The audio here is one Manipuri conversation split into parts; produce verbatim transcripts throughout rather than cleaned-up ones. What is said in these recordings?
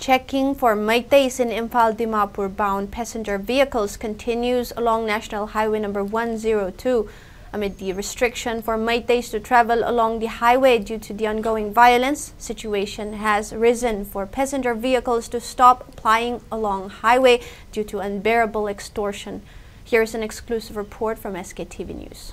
Checking for Meiteis in Imphal Dimapur bound passenger vehicles continues along National Highway number one zero two. Amid the restriction for Meiteis to travel along the highway due to the ongoing violence, situation has risen for passenger vehicles to stop plying along highway due to unbearable extortion. Here is an exclusive report from S K T V News.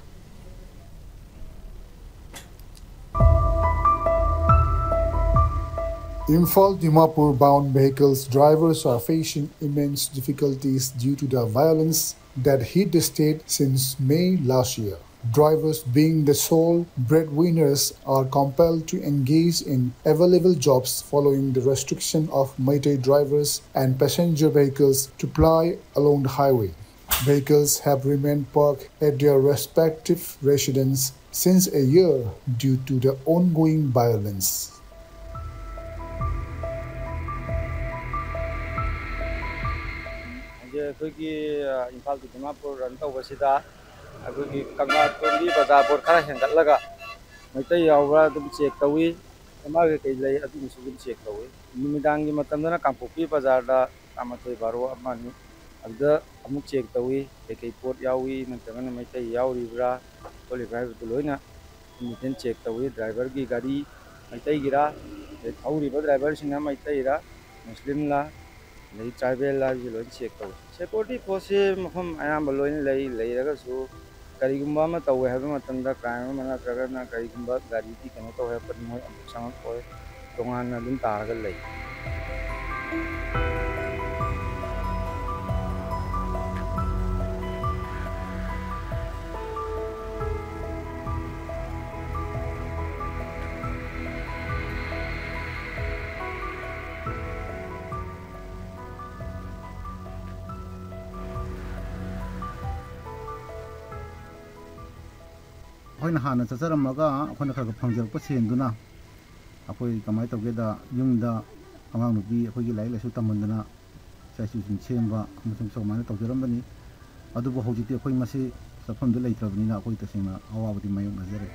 Imphal Dimapur bound vehicles drivers are facing immense difficulties due to the violence that hit the state since May last year. Drivers, being the sole breadwinners, are compelled to engage in available jobs following the restriction of Meitei drivers and passenger vehicles to ply along the highway. Vehicles have remained parked at their respective residence since a year due to the ongoing violence. ꯍꯧꯖꯤꯛ ꯑꯩꯈꯣꯏꯒꯤ, ꯑ, ꯏꯝꯐꯥꯜ to ꯗꯤꯃꯥꯄꯨꯔ run ꯇꯧꯕꯁꯤꯗ ꯑꯩꯈꯣꯏꯒꯤ ꯀꯪꯂꯥꯇꯣꯡꯒꯤ ꯕꯖꯥꯔ ꯕꯣꯠ ꯈꯔ ꯍꯦꯟꯒꯠꯂꯒ ꯃꯩꯇꯩ ꯌꯥꯎꯕ꯭ꯔꯥ ꯑꯗꯨꯝ ꯆꯦꯛ ꯇꯧꯏ, ꯑꯦꯝ ꯑꯥꯔ ꯀꯩꯀꯩ ꯂꯩ ꯑꯗꯨꯒꯤꯁꯨ ꯑꯗꯨꯝ ꯆꯦꯛ ꯇꯧꯏ꯫ ꯅꯨꯃꯤꯗꯥꯡꯒꯤ ꯃꯇꯝꯗꯅ ꯀꯥꯡꯄꯣꯛꯄꯤ ꯕꯖꯥꯔꯗ ꯇꯔꯥꯃꯥꯊꯣꯏ, ꯕꯥꯔꯣ, ꯑꯃ, ꯑꯅꯤ ꯑꯗꯨꯗ ꯑꯃꯨꯛ ꯆꯦꯛ ꯇꯧꯏ, ꯀꯩꯀꯩ ꯄꯣꯠ ꯌꯥꯎꯏ ꯅꯠꯇ꯭ꯔꯒꯅ ꯃꯩꯇꯩ ꯌꯥꯎꯔꯤꯕ꯭ꯔꯥ ꯈꯣꯠꯂꯤꯕ꯭ꯔꯥ ꯍꯥꯏꯕꯗꯨ ꯂꯣꯏꯅ ꯃꯦꯟꯇꯦꯟ ꯆꯦꯛ ꯇꯧꯏ꯫ ꯗ꯭ꯔꯥꯏꯚꯔꯒꯤ ꯒꯥꯔꯤ ꯃꯩꯇꯩꯒꯤꯔꯥ, ꯑꯗꯩ ꯊꯧꯔꯤꯕ ꯗ꯭ꯔꯥꯏꯚꯔꯁꯤꯡꯅ ꯃꯩꯇꯩꯔꯥ, ꯃꯨꯁꯂꯤꯝꯂꯥ, ꯑꯗꯩ ꯇ꯭ꯔꯥꯏꯕꯦꯜꯂꯥ ꯍꯥꯏꯕꯁꯤ ꯂꯣꯏꯅ ꯆꯦꯛ ꯇꯧꯏ꯫ ꯁꯦꯀ꯭ꯌꯨꯔꯤꯇꯤ ꯐꯣꯔꯁꯁꯤ ꯃꯐꯝ ꯑꯌꯥꯝꯕ ꯂꯣꯏꯅ ꯂꯩ, ꯂꯩꯔꯒꯁꯨ ꯀꯔꯤꯒꯨꯝꯕ ꯑꯃ ꯇꯧꯋꯦ ꯍꯥꯏꯕ ꯃꯇꯝꯗ, ꯀ꯭ꯔꯥꯏꯝ ꯑꯃ ꯅꯠꯇ꯭ꯔꯒꯅ ꯀꯔꯤꯒꯨꯝꯕ ꯒꯥꯔꯤꯒꯤ ꯀꯩꯅꯣ ꯇꯧꯋꯦ ꯍꯥꯏꯔꯛꯄꯗꯤ ꯃꯣꯏ ꯑꯃꯨꯛ ꯆꯪꯉꯛꯑꯣꯏ, ꯇꯣꯉꯥꯟꯅ ꯑꯗꯨꯝ ꯇꯥꯔꯒ ꯂꯩ꯫ ꯑꯩꯈꯣꯏꯅ ꯍꯥꯟꯅ ꯆꯠꯆꯔꯝꯃꯒ ꯑꯩꯈꯣꯏꯅ ꯈꯔ ꯈꯔ ꯐꯪꯖꯔꯛꯄ ꯁꯦꯟꯗꯨꯅ ꯑꯩꯈꯣꯏ ꯀꯃꯥꯏꯅ ꯇꯧꯒꯦꯗ, ꯌꯨꯝꯗ ꯑꯉꯥꯡ ꯅꯨꯄꯤ ꯑꯩꯈꯣꯏꯒꯤ ꯂꯥꯏꯔꯤꯛ ꯂꯥꯏꯁꯨ ꯇꯝꯍꯟꯗꯅ ꯏꯆꯥ ꯏꯁꯨꯁꯤꯡ ꯁꯦꯝꯕ ꯑꯃꯁꯨꯡ ꯁꯨꯃꯥꯏꯅ ꯇꯧꯖꯔꯝꯕꯅꯤ꯫ ꯑꯗꯨꯕꯨ ꯍꯧꯖꯤꯛꯇꯤ ꯑꯩꯈꯣꯏ ꯃꯁꯤ ꯆꯠꯐꯝꯗꯨ ꯂꯩꯇ꯭ꯔꯕꯅꯤꯅ ꯑꯩꯈꯣꯏ ꯇꯁꯦꯡꯅ ꯑꯋꯥꯕꯗꯤ ꯃꯥꯌꯣꯛꯅꯖꯔꯦ꯫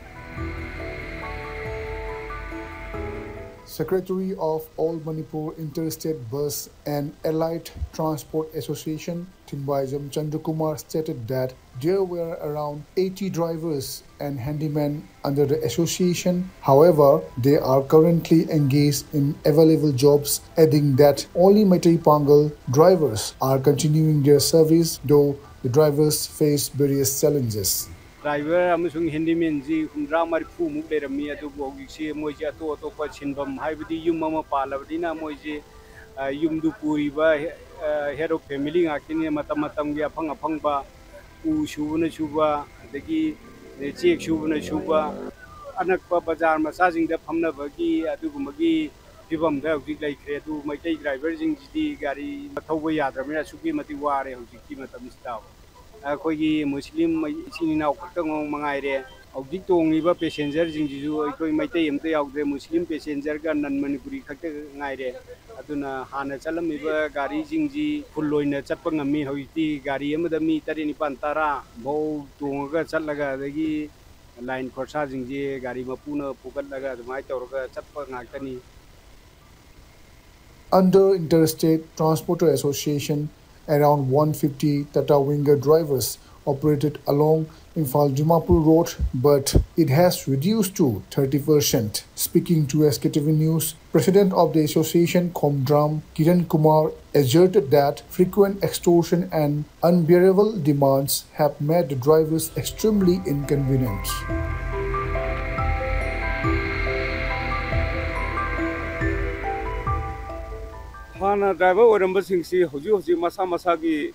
Secretary of All Manipur Interstate Bus and Allied Transport Association, Thingbaijam Chandrakumar, stated that there were around eighty drivers and handymen under the association. However, they are currently engaged in available jobs, adding that only Meitei Pangal drivers are continuing their service, though the drivers face various challenges. Driver ꯑꯃꯁꯨꯡ handymanꯁꯤ ꯍꯨꯝꯗ꯭ꯔꯥ ꯃꯔꯤꯐꯨꯃꯨꯛ ꯂꯩꯔꯝꯃꯤ꯫ ꯑꯗꯨꯕꯨ ꯍꯧꯖꯤꯛꯁꯤ ꯃꯣꯏꯁꯦ ꯑꯇꯣꯞ ꯑꯇꯣꯞꯄ ꯁꯤꯟꯐꯝ, ꯍꯥꯏꯕꯗꯤ ꯌꯨꯝ ꯑꯃ ꯄꯥꯜꯂꯕꯅꯤꯅ ꯃꯣꯏꯁꯦ, ꯑ, ꯌꯨꯝꯗꯨ ꯄꯨꯔꯤꯕ, ꯑ, head of family ꯉꯥꯛꯇꯅꯤ꯫ ꯃꯇꯝ ꯃꯇꯝꯒꯤ ꯑꯐꯪ ꯑꯐꯪꯕ ꯎ ꯁꯨꯕꯅ ꯁꯨꯕ, ꯑꯗꯒꯤ ꯆꯦꯛ ꯁꯨꯕꯅ ꯁꯨꯕ, ꯑꯅꯛꯄ ꯕꯖꯥꯔ ꯃꯆꯥꯁꯤꯡꯗ ꯐꯝꯅꯕꯒꯤ ꯑꯗꯨꯒꯨꯝꯕꯒꯤ ꯐꯤꯕꯝꯗ ꯍꯧꯖꯤꯛ ꯂꯩꯈ꯭ꯔꯦ꯫ ꯑꯗꯨ ꯃꯩꯇꯩ driverꯁꯤꯡꯁꯤꯗꯤ ꯒꯥꯔꯤ ꯊꯧꯕ ꯌꯥꯗ꯭ꯔꯕꯅꯤꯅ ꯑꯁꯨꯛꯀꯤ ꯃꯇꯤꯛ ꯋꯥꯔꯦ ꯍꯧꯖꯤꯛꯀꯤ ꯃꯇꯝꯁꯤꯗ꯫ ꯑꯩꯈꯣꯏꯒꯤ ꯃꯨꯁꯂꯤꯝ ꯏꯆꯤꯟ ꯏꯅꯥꯎ ꯈꯛꯇ ꯃꯉꯥꯏꯔꯦ꯫ ꯍꯧꯖꯤꯛ ꯇꯣꯡꯂꯤꯕ passengerꯁꯤꯡꯁꯤꯁꯨ ꯑꯩꯈꯣꯏ ꯃꯩꯇꯩ ꯑꯝꯇ ꯌꯥꯎꯗ꯭ꯔꯦ, ꯃꯨꯁꯂꯤꯝ passengerꯒ non ꯃꯅꯤꯄꯨꯔꯤ ꯈꯛꯇ ꯉꯥꯏꯔꯦ꯫ ꯑꯗꯨꯅ ꯍꯥꯟꯅ ꯆꯠꯂꯝꯃꯤꯕ ꯒꯥꯔꯤꯁꯤꯡꯁꯤ full ꯑꯣꯏꯅ ꯆꯠꯄ ꯉꯝꯃꯤ꯫ ꯍꯧꯖꯤꯛꯇꯤ ꯒꯥꯔꯤ ꯑꯃꯗ ꯃꯤ ꯇꯔꯦꯠ, ꯅꯤꯄꯥꯟ, ꯇꯔꯥ ꯐꯥꯎ ꯇꯣꯡꯉꯒ ꯆꯠꯂꯒ, ꯑꯗꯒꯤ line ꯈꯣꯔꯁꯥꯁꯤꯡꯁꯤ ꯒꯥꯔꯤ ꯃꯄꯨꯅ ꯄꯨꯈꯠꯂꯒ ꯑꯗꯨꯃꯥꯏꯅ ꯇꯧꯔꯒ ꯆꯠꯄ ꯉꯥꯛꯇꯅꯤ꯫ Under Interstate Transporter Association, around one fifty Tata Winger drivers operated along Imphal Dimapur Road, but it has reduced to thirty percent. Speaking to S K T V News, President of the association, Khomdram Kiran Kumar, asserted that frequent extortion and unbearable demands have made the drivers extremely inconvenient. ꯍꯥꯟꯅ driver ꯑꯣꯏꯔꯝꯕꯁꯤꯡꯁꯤ ꯍꯧꯖꯤꯛ ꯍꯧꯖꯤꯛ ꯃꯁꯥ ꯃꯁꯥꯒꯤ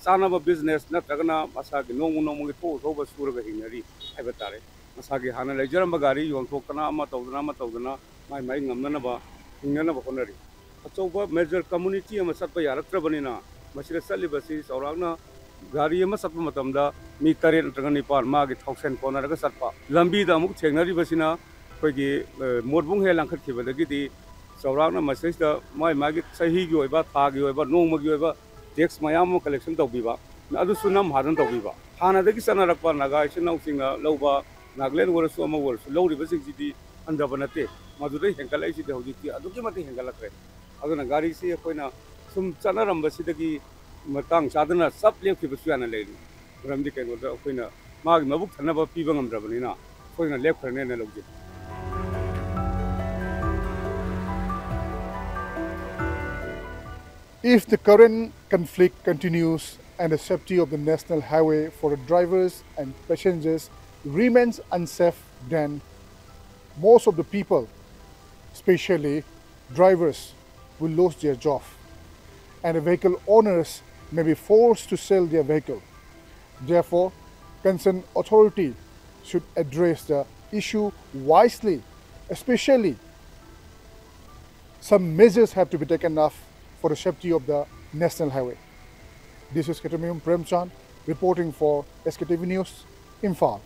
ꯆꯥꯅꯕ business ꯅꯠꯇ꯭ꯔꯒꯅ ꯃꯁꯥꯒꯤ ꯅꯣꯡꯃ ꯅꯣꯡꯃꯒꯤ ꯊꯣꯛꯎ ꯊꯣꯛꯎꯕ ꯁꯨꯔꯒ ꯍꯤꯡꯅꯔꯤ ꯍꯥꯏꯕ ꯇꯥꯔꯦ꯫ ꯃꯁꯥꯒꯤ ꯍꯥꯟꯅ ꯂꯩꯖꯔꯝꯕ ꯒꯥꯔꯤ ꯌꯣꯟꯊꯣꯛꯇꯅ ꯑꯃ ꯇꯧꯗꯅ ꯑꯃ ꯇꯧꯗꯅ ꯃꯥꯏ ꯃꯥꯏ ꯉꯝꯅꯅꯕ ꯍꯤꯡꯅꯅꯕ ꯍꯣꯠꯅꯔꯤ꯫ ꯑꯆꯧꯕ major community ꯑꯃ ꯆꯠꯄ ꯌꯥꯔꯛꯇ꯭ꯔꯕꯅꯤꯅ ꯃꯁꯤꯗ ꯆꯠꯂꯤꯕꯁꯤ ꯆꯥꯎꯔꯥꯛꯅ ꯒꯥꯔꯤ ꯑꯃ ꯆꯠꯄ ꯃꯇꯝꯗ ꯃꯤ ꯇꯔꯦꯠ ꯅꯠꯇ꯭ꯔꯒ ꯅꯤꯄꯥꯜ ꯃꯥꯒꯤ ꯊꯥꯎꯁꯦꯟ ꯀꯣꯟꯅꯔꯒ ꯆꯠꯄ꯫ ꯂꯝꯕꯤꯗ ꯑꯃꯨꯛ ꯊꯦꯡꯅꯔꯤꯕꯁꯤꯅ ꯑꯩꯈꯣꯏꯒꯤ, ꯑ, ꯃꯣꯠꯕꯨꯡ ꯍꯦꯛ ꯂꯥꯟꯈꯠꯈꯤꯕꯗꯒꯤꯗꯤ ꯆꯥꯎꯔꯥꯛꯅ ꯃꯁꯤꯗꯩꯁꯤꯗ ꯃꯥꯏ ꯃꯥꯒꯤ ꯆꯍꯤꯒꯤ ꯑꯣꯏꯕ, ꯊꯥꯒꯤ ꯑꯣꯏꯕ, ꯅꯣꯡꯃꯒꯤ ꯑꯣꯏꯕ tax ꯃꯌꯥꯝ ꯑꯃ collection ꯇꯧꯕꯤꯕ, ꯑꯗꯨꯁꯨ ꯅꯝ ꯍꯥꯗꯅ ꯇꯧꯕꯤꯕ꯫ ꯍꯥꯟꯅꯗꯒꯤ ꯆꯠꯅꯔꯛꯄ ꯅꯥꯒꯥ ꯏꯆꯤꯟ ꯏꯅꯥꯎꯁꯤꯡꯅ ꯂꯧꯕ, ꯅꯥꯒꯥꯂꯦꯟ ꯑꯣꯏꯔꯁꯨ ꯑꯃ ꯑꯣꯏꯔꯁꯨ ꯂꯧꯔꯤꯕꯁꯤꯡꯁꯤꯗꯤ ꯍꯟꯊꯕ ꯅꯠꯇꯦ꯫ ꯃꯗꯨꯗ ꯍꯦꯟꯒꯠꯂꯛꯏꯁꯤꯗꯤ ꯍꯧꯖꯤꯛꯇꯤ ꯑꯗꯨꯛꯀꯤ ꯃꯇꯤꯛ ꯍꯦꯟꯒꯠꯂꯛꯈ꯭ꯔꯦ꯫ ꯑꯗꯨꯅ ꯒꯥꯔꯤꯁꯤ ꯑꯩꯈꯣꯏꯅ ꯁꯨꯝ ꯆꯠꯅꯔꯝꯕꯁꯤꯗꯒꯤ ꯃꯇꯥꯡ ꯆꯥꯗꯅ ꯆꯞ ꯂꯦꯞꯈꯤꯕꯁꯨ ꯌꯥꯝꯅ ꯂꯩꯔꯤ꯫ ꯃꯔꯝꯗꯤ ꯀꯩꯅꯣꯗ ꯑꯩꯈꯣꯏꯅ ꯃꯥꯒꯤ ꯃꯕꯨꯛ ꯊꯟꯅꯕ ꯄꯤꯕ ꯉꯝꯗ꯭ꯔꯕꯅꯤꯅ ꯑꯩꯈꯣꯏꯅ ꯂꯦꯞꯈ꯭ꯔꯅꯦꯅ ꯂꯧꯖꯩ꯫ If the current conflict continues and the safety of the national highway for the drivers and passengers remains unsafe, then most of the people, especially drivers, will lose their job, and the vehicle owners may be forced to sell their vehicle. Therefore, concerned authority should address the issue wisely, especially some measures have to be taken up for the safety of the national highway. This is Ketamiyum Premchand reporting for S K T V News, Imphal.